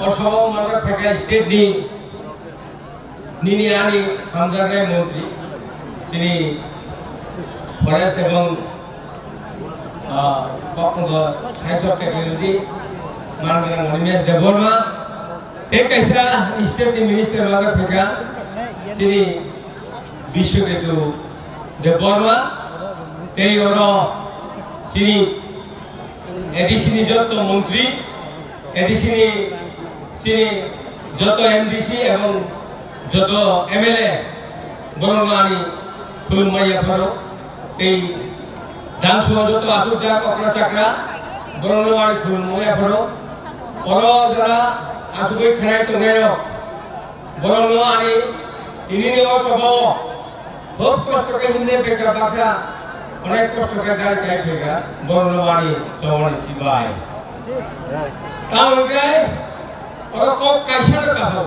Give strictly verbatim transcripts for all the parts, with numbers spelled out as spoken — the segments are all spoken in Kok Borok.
Sabao manjak phaikha state ni nini ani hamjaknai montri, chini forest ebong, ah, science of technology, manjak Animesh Debbarma, tei kaisa state ni minister manjak phaikha, chini Biswaketu Debbarma, tei oro chini A D C ni joto montri, A D C ni chini joto M D C ebong joto M L A, borokno ani khulumma yapharo, tei dangso joto asukjak okra chakra, borokno ani khulumma yapharo, oro jora asugwi khanai tongnairok, borokno ani tinini o sobao khub kosto khe himne beka baksa, onek kosto khe gari kai phaikha, borokno ani sobani chibai. Tamo hwnkhe oro kok kaisa no kasao.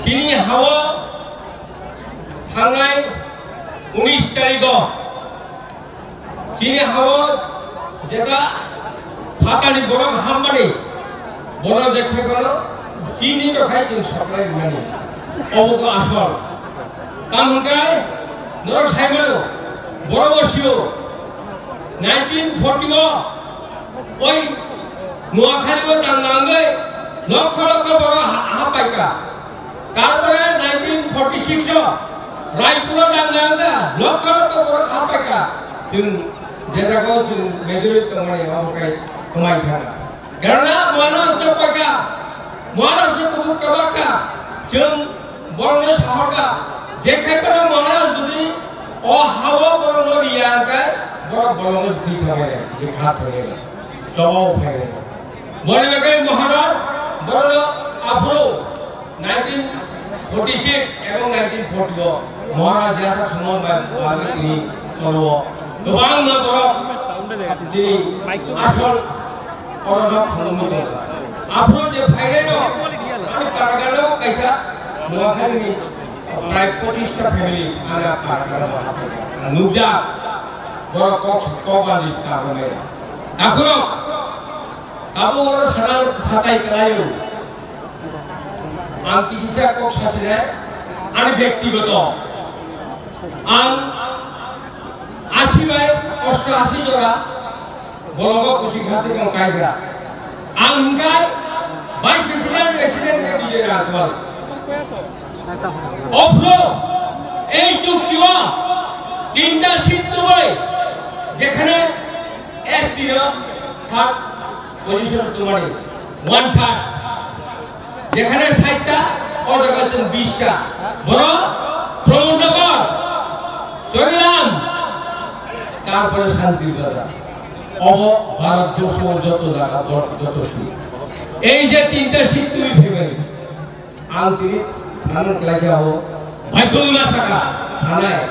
Chini hao thangnai unis tarikh o chini hao jeta phatani borok hammani, borok je khe bono chini to khai chini supply rwnani. Obo ko asol. Tamo hwnkhe norok sai mano, borok bo sio nineteen forty o oi Noakhali o tang tangwi lokho lokho borok ha, ha paikha. Tarpore nineteen forty six o Raipur o tang tangkha, lokho lokho borok ha paikha. Chwng je jagao chwng majority tongmani abo kai kwmai thangkha. Kerana Maharaj no paikha, Maharaj no kubuk kwbakha. Chwng Borokno sahorkha, je khai phano Maharaj jodi o hao borokno riya hwnkhe, borok bolongo se thwi thangmani, je kha thangmani, chobao phaimani. Boni bagwi Maharaj borokno aphuru nineteen forty six ebong nineteen forty o Maharaj yasak soman bai bagwi tini toro kwbangma borok tini asol Oro nok khulumwi tongkha. Aphuru je phainaino ani paragano kaisa Noakhali ni prai pochista family ani paragano nukjak. Borok kok kok bandi karmaya. Takhurok abo oro sana satai kalaio. Ang kisisa kok sasine ani bektigoto. Ang asi bai osto asi jora Bolongo kuching khasing wng kaigra. Ang hwnkhe Vice President, President khe Bijoy Rangkhol. Ophro ei chukti o tinta seat tubui, jekhane S T no third position tubani, one third. Jekhane sait ta, o jaga chwng bish ta. Boro Pramod Nagar, Chorilam, tarpore Shanti Bazar. Obo Bharat joto joto jaga, joto, joto seat. Ei je tinta seat twi phaimani, ang tini saman khlai khe abo baidhyo wngna saka, thanai.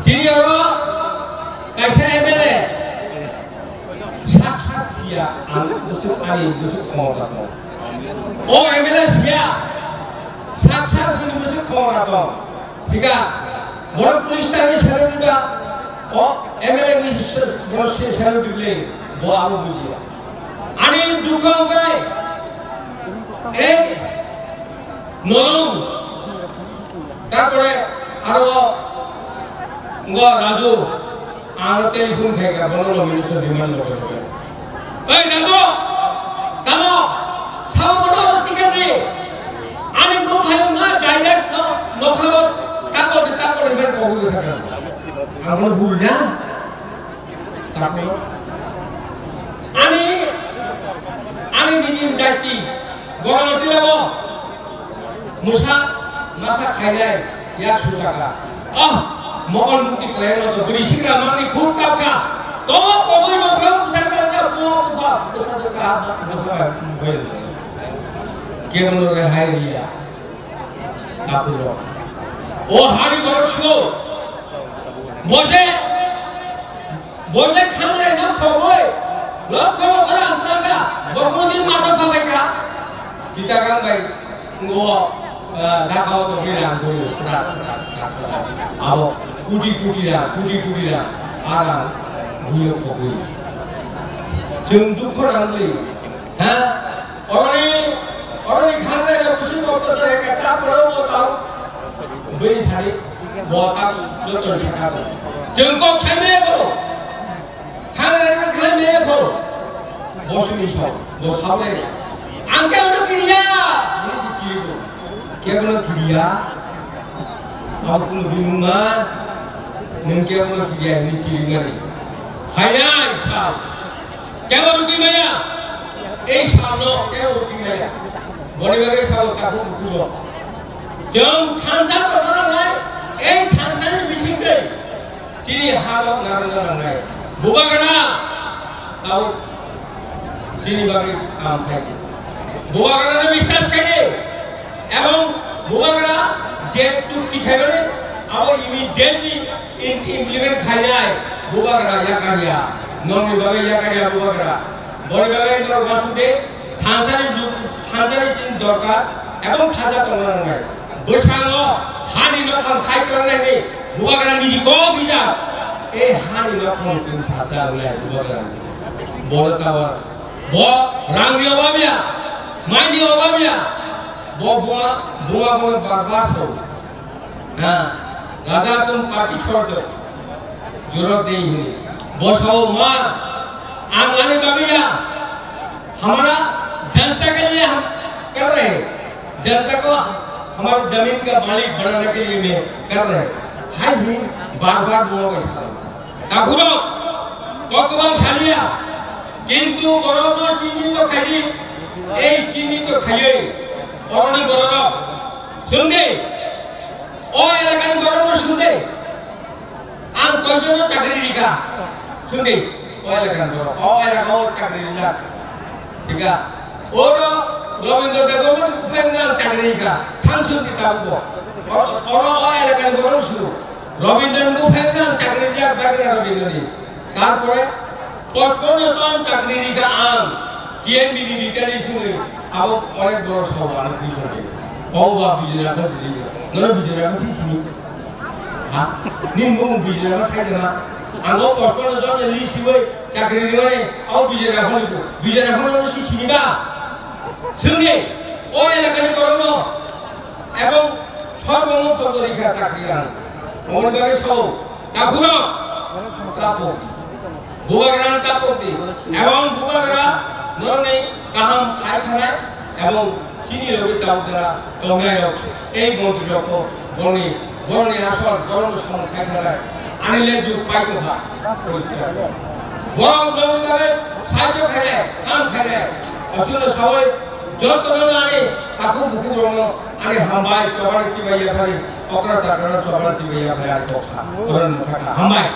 Chini oro kaisa M L A sak sak sia, ang bwswk ani bwswk khorang tong. O M L A sia sak sak bini bwswk khorang tong. Sika borok police ta ni salute da. O M L A ni borok se salute dibile bo abo bujiya. Ani dukha wngkhe ei Nolung, tarpore aro ngo Raju, aro telephone khai ka, bono nomination demand loge loge. Ei Raju, tamo, sao bono aro ticket di. Ani bo bhai na direct no, nokha bo tako de tako de ber ko hu thaka. Ang bono bul na. Tako. Ani, ani nini jati, borok tila bo. Musa masa khainai yak sujaka. Ah, mokol mukti khlaino to bwrwi sikla mangni khub kapkha. Tomo koboi nokhrang bwsakha ka buo bupha bwsajwkha ha bwsajwkha mobile. Kebono rehai riya. Takhurok. O hani borok sigo. Boje. Bo je khamrai no khogoi, lokho lokho rang tangka, bo kono din mata phabaika. Chittagong bai ngo, ah, Dhaka o tongwi rang gori, khna, khna, khna, khna. Abo kuti kuti rang, kuti kuti rang, a rang buino khogoi. Chwng dukho rang bwlwi, ha? Oroni, oroni khangrera busi mokto jare kata poro bo tau. Bini thani bo tau joto sakha bo. Jeng kok khaime bo. Khangrera khaime bo. Bo sumi so, bo saule. Angke ono kiriya. Ini cici itu. Ke ono kiriya. Aku kuno bingungan. Nengke ono kiriya ini siringan. Khainai sa. Kebo rugwi maya? Ei salno kebo rugwi maya? Boni bagwi salo takhuk bukhuk rok. Chwng thansa tongna nangnai, ei thansani bisingtwi chini hano narwkna nangnai. Bubagra tabuk chini bagwi kam khaidi. Bubagrano biswas khaidi. Ebong bubagra je chukti khaimani abo immediately in-, implement khainai bubagra yakarya. Nokni bagwi yakarya bubagra. Boni bagwi norok uansukdi thansani ju-, thansani chini dorkar ebong khaja tongna nangnai. Bwskango hani nokhong khai kwlangnaini bubagra niji kok rijak. E hani nokhong chwng sacha wngnai bubagra. Bono tabok bo rangni obab ya, maini obab ya. Bo buma, buma bono bar bar sao. Ha, raja tum party chhod do. Jarurat nahi hai. Bo sao ma, ang ani bagwi ya. Hamara janta ke liye hum kar rahe hain. Janta ko hamare zameen ka malik banane ke liye main kar rahe hain. Hai hi bar bar buma bai sao. Takhurok, kok kwbang saliya, kintu borokno chini to khaidi, ei chini to khaiwi, borokni bororok. Chwngdi, o elakani borokno chwngdi, ang koijono chakri rikha, chwngdi, o elakani borok, o elakao chakri rijak. Thik a? Oro Rabindra Debbarmani buphai wngna ang chakri rikha. Thang sung di tabuk bo. Oro, oro o elakani borok sung. Rabindrani buphai wngna ang chakri rijak, bagwi na Rabindrani. Tarpore pochpanno jon chakri rikha ang. T N B ni rikha ni sungwi abo onek borok sabo ano kwi songwi. Kau ba Bijay Raghab sidi. Nono Bijay Raghab si sini. Ha? Nini mung Bijay Raghab sai de ma? Ang o pochpanno jon ni list siwi chakri rimani, abo Bijay Raghab ni bo. Bijay Raghab no si sini ba? Chwngni o elakani borokno ebong sorbongo photo rikha chakri ang. Omoni bagwi sao, takhurok, tapo. Bubagrano ta pokdi, ebong bubagra norokni kaham khai thanai, ebong chini logi tabuk jora tongnai rok se. Ei montri rok bo borokni, borokni asol, borokno samung khai thanai. Ani le juk pai tongkha, poriskar. Borok norokni bagwi sahajyo khainai, kam khainai. Aswkno sawi jotono ani takhuk bukhuk rokno ani hambai, chobani chibai yaphari, okra chakrano chobani chibai yaphari ani kok sa. Borokni motha kha. Hambai.